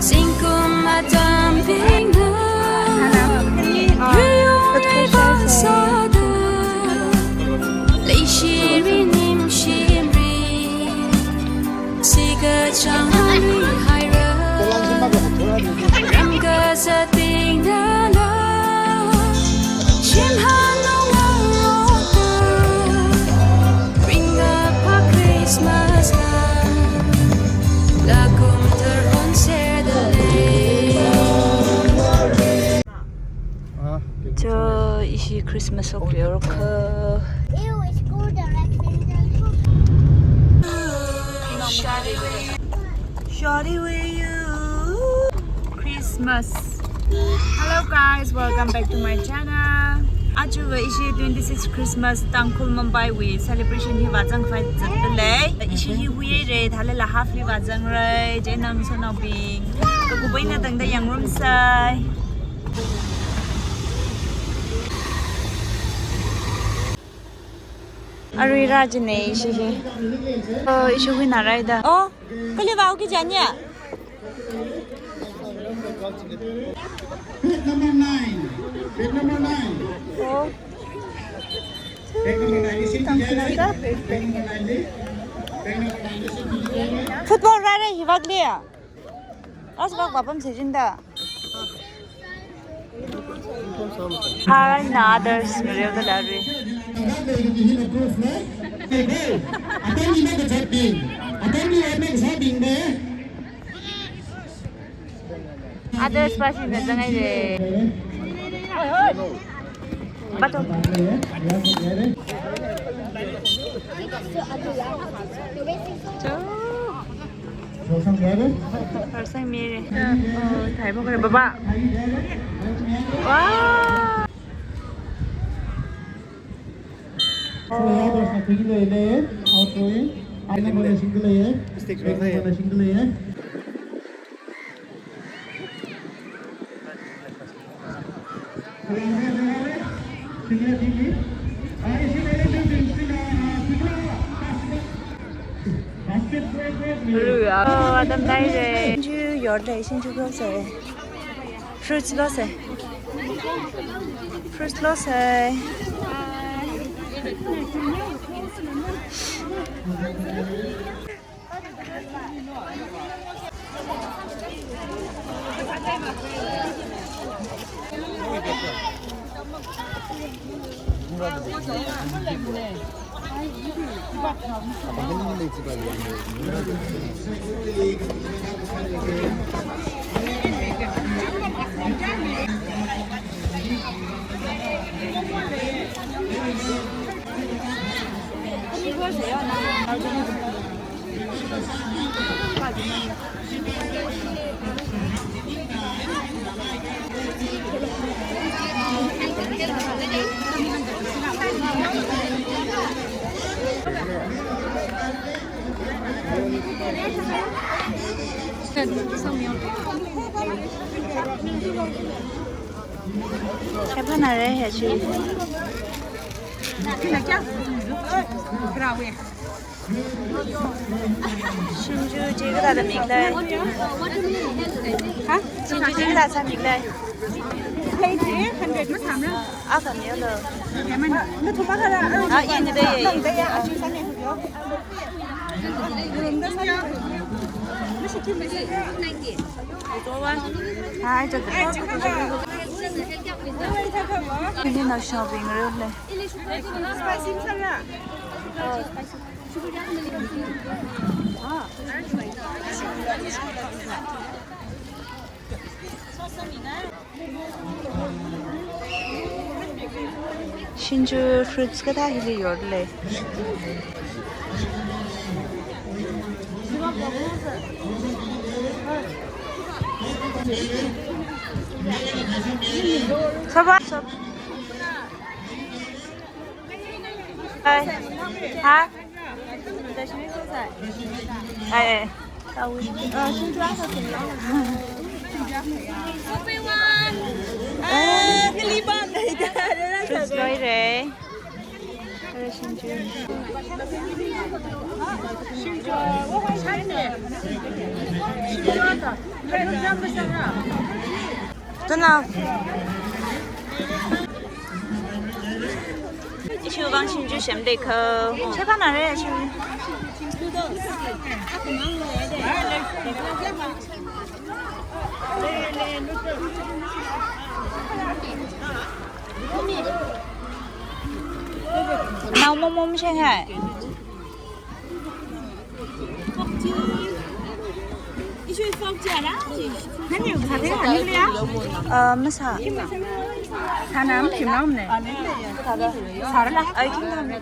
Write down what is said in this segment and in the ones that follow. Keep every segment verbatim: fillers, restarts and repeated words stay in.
Zingkum atam bingna, riyung leivāsāda, leishiri nimshiri, sikachang haira, ram kazat bingna la, shimhan nongarokta, ringkaphā Christmas la, lakum tharon serdalei. Cho, ishi Christmas shokli orokha. Ew, it's cool direction. Shawty with you. Christmas. Hello guys, welcome back to my channel. Aja va ishi twenty-six Christmas Tangkhul Mumbai wui celebration hi vāzang khavai zatdalei. Ishi hi huihaira, thālala half li vāzangra, chieina ngasotnaobing. Kakup eina tangda yangrumsei. Arui rā jine ishi hi. Oh, ishi huināraida. Oh, kali vāuki janya. Bed number nine. Bed number nine. Oh. Bed number nine. Ishi tangkhana ka? Bed number nine. Bed number nine. Ishi tangkhana. Football rāra hivak liya. Asvak vāpamsa jinda. Hāngnā others ngareodalei. Others pāshina zangaire. Bato. Cho. Harsangmire. Oh, thai bokre baba. Wow. Ru, ah, atam dai re. Shinju yorlei, shinju losei. Fruits losei. Fruits losei. Shinju chi kathāda miklei? Ha? Shinju chi kathāda miklei? Plate hi hundred ma samra? Ah, kani lo. Ah, ini dei. Hi, ini na shopping room le. Spicy masala. Shinju fruits kathā hili yorlei. Saba, sab-, hai. Ha? Ai, ai. Everyone! Ah, kali bang. Fruits loire. Ara shinju. Tuna. Ishi vang shinju semdei kho. Sheba nare ishi. Nao mom mom sheng hai. Ishi fork chi ara? Nani kha de ani le ya? Uh, masa. Sanam kimam ne. Sara la. Ai kimam ne.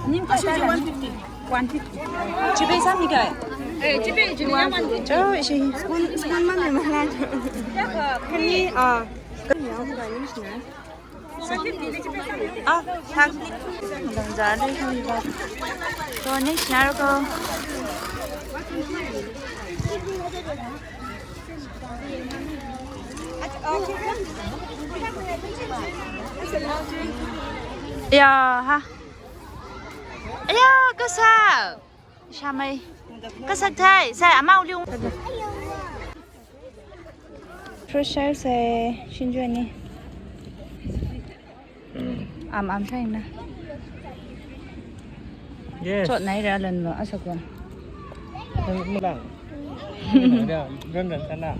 Nim ka one fifty. One fifty. Chibai sami kai. Eh, chibai, chibai one fifty. Oh, ishi. Spoon, spoon man ne man la. Kani, ah. Kani ang ba ni sna. Ah, hak. Dangzar dei kami ba. To, next share ko. Ya, ha. Ya, kasa. Shamai. Kasa thai, sai amau liu. Fresh air se shinju ani. Am, am, sai na. Yes. Chot nai ra lan lo, asa ko. Mulang. Ran, ran, sana.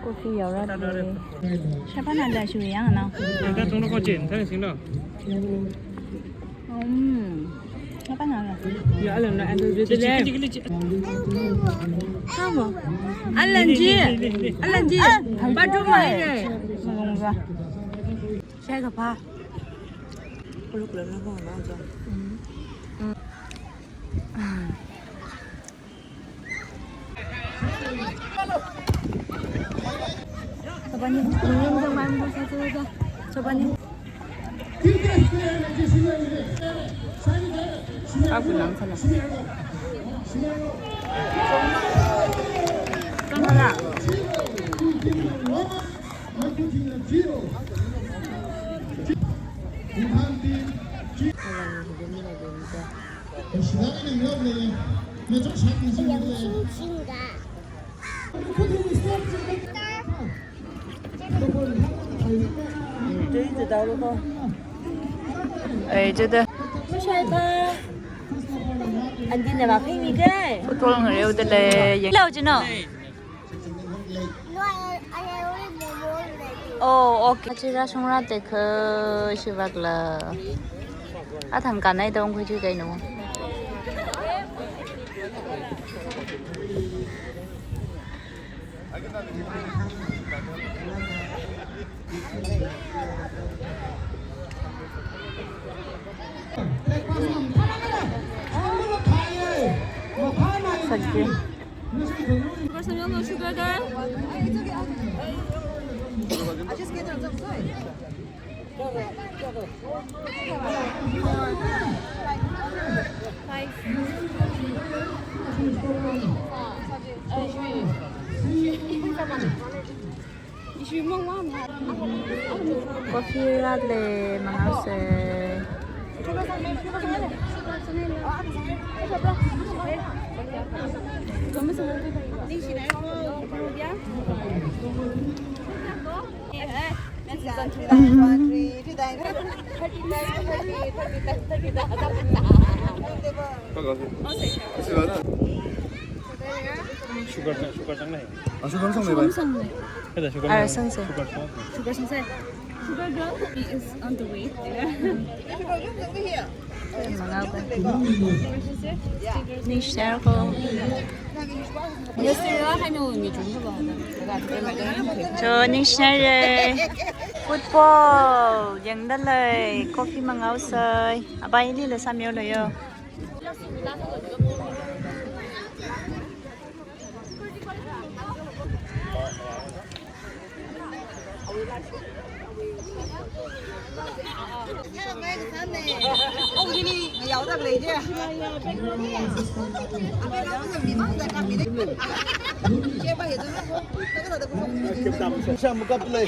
Coffee yaora de. Shapa na da shu yang na. Ita tungno ko chen, thang sing lo. Hmm. Apa nara? Ya, alam na ando de de. Kamu? Alanji. Alanji. Bathroom mai de. Mangga. Saya kapa? Kuluk lana ko na aja. Hmm. Sabani, yung yung main mo sa sa sa. Sabani. Aku nang sana. Sana na. Ai, jada. Andi na ma phimi ke? Football ngareo da lei. Lau jino. Oh, okay. Chira shungra tekha shivakla. Athang kanai dong khuji kaino. Sakit. Sugar samyang no sugar dai. Coffee rāle mangau se. Sugar, sugar sang nai. Ah, sugar sang nai, bhai. Sugar sang nai. Kada sugar. Ah, sang sang. Sugar sang. Sugar sang sang. Sugar girl is on the way. Mangau ba. Ningshar ko. Cho ningshar re. Football yangda lei, coffee mangau sai. Abai li le samyo lo yo. Isha makapta lei.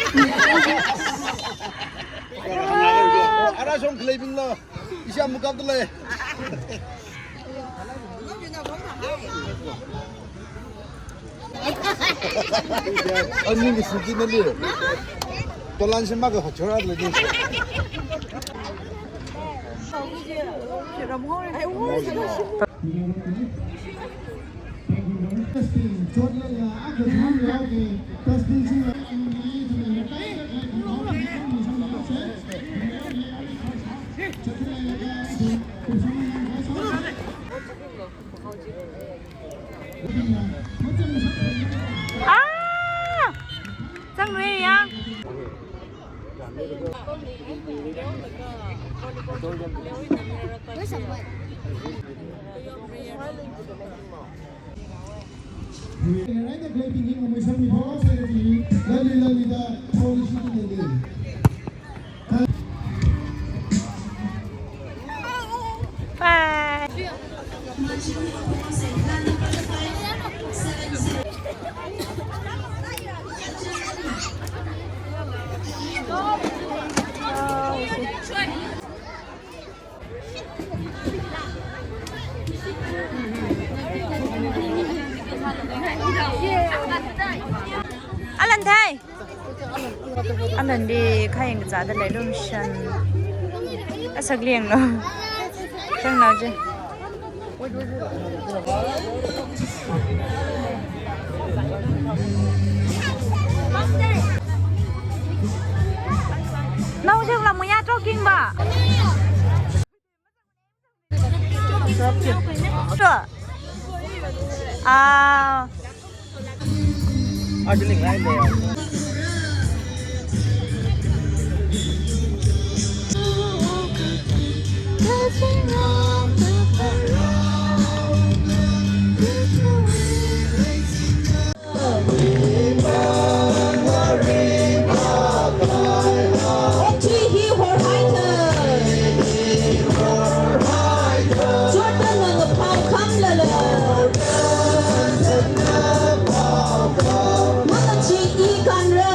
Ara shong khaleibinglo. Isha makapta lei. Aning suki nali. Tolan sema ka hachora lagi. Ah! Zangluiya. Bye. Alan thai. Alan di khayang kazāda lei lum shan. Asak lianglo. Shang nao je. Nao je la muya talking ba. Sure. Ah. Okathui hi horhaithei. Jordan ngapao khamlala. Mangachee kanra.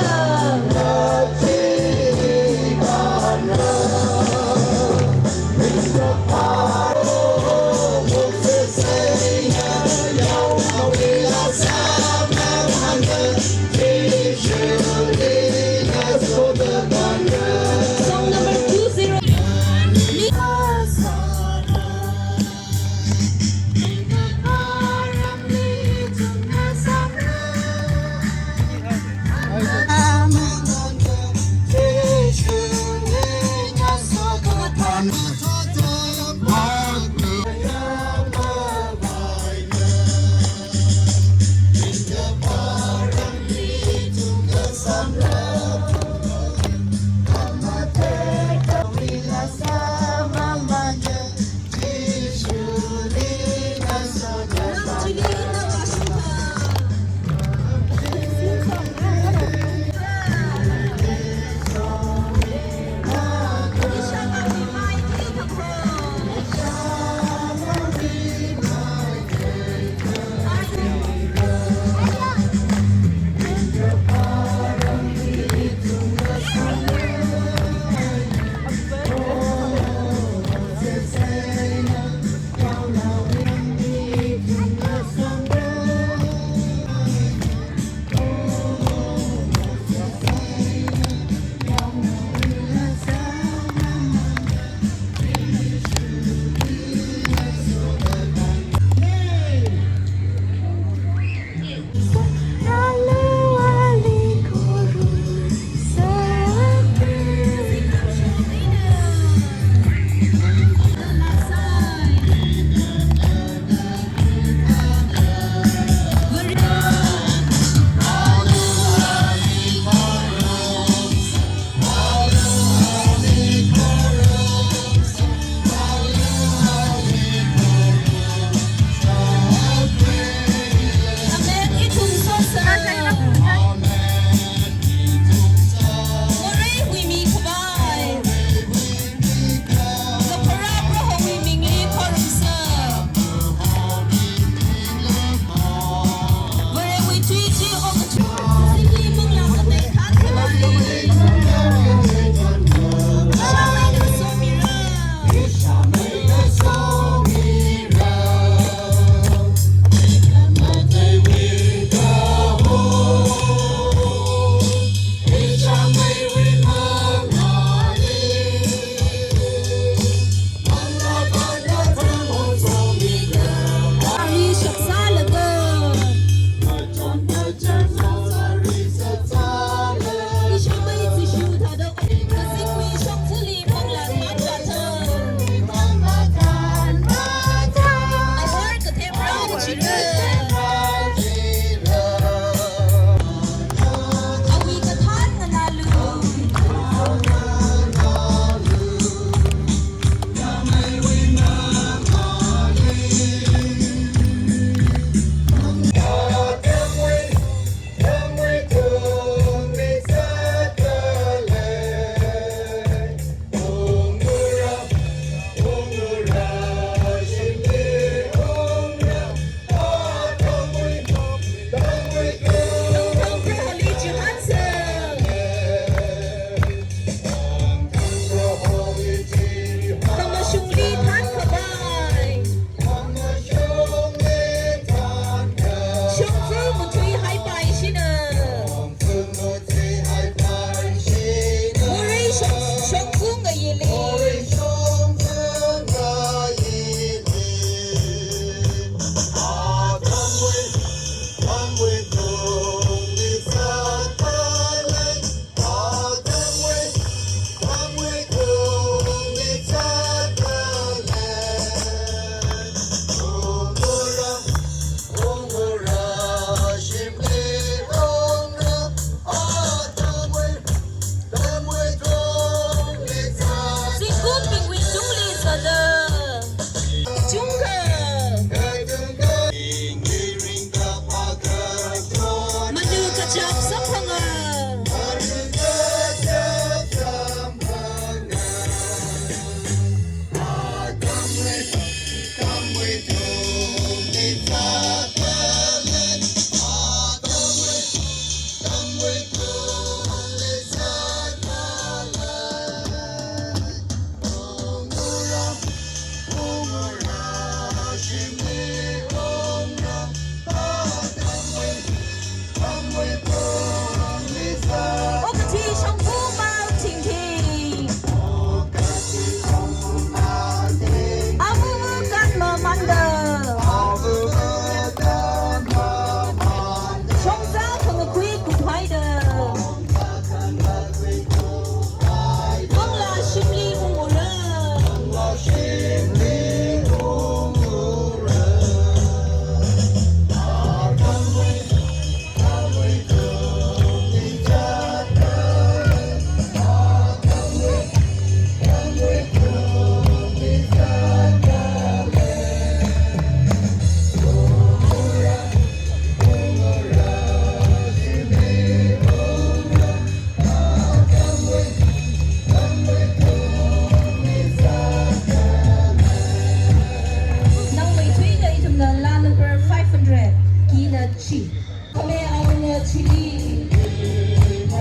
Kame auna chili,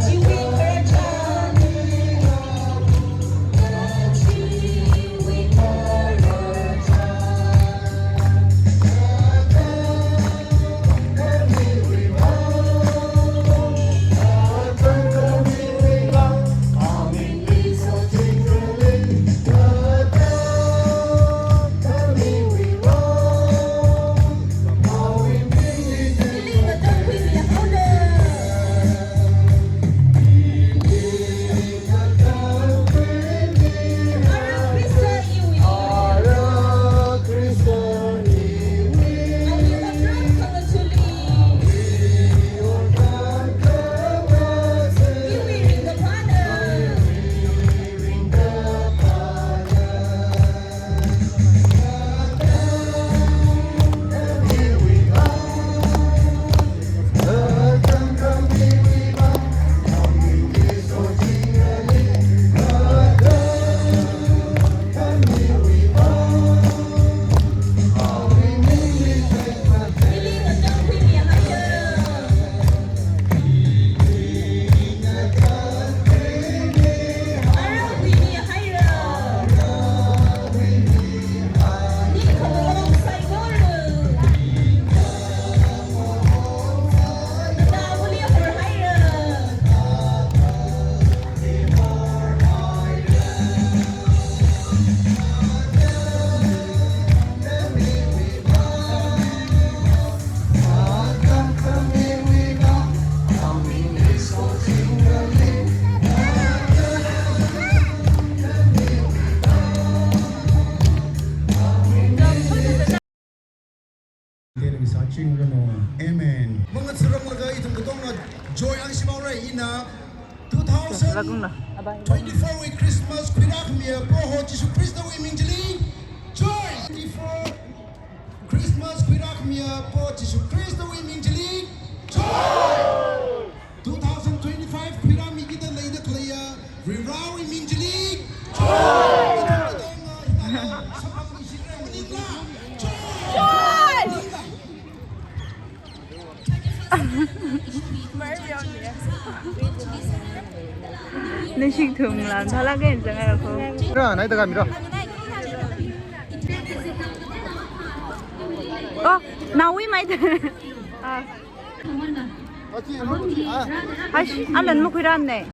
chiwi karacha, chiwi karacha. Tēnami sāchingranu. Amen. Mangatharanlaga ithum katonga joy angshimaora. Ina two thousand twenty-four wui Christmas khuirākhamiya Proho Jishu Khristawui ming chili joy. Twenty-four Christmas khuirākhamiya Proho Jishu Khristawui ming chili joy. Two thousand twenty-five khuirāmikida leida khaleiya Varivarawui ming chili joy. Ithum katonga hithāda samphangnishira maningla joy. Nashik thumla, thala kain zangai ko. Ra, nai daga mira. Oh, nawi mai. Ah. Ashi, alan makhuiram ne.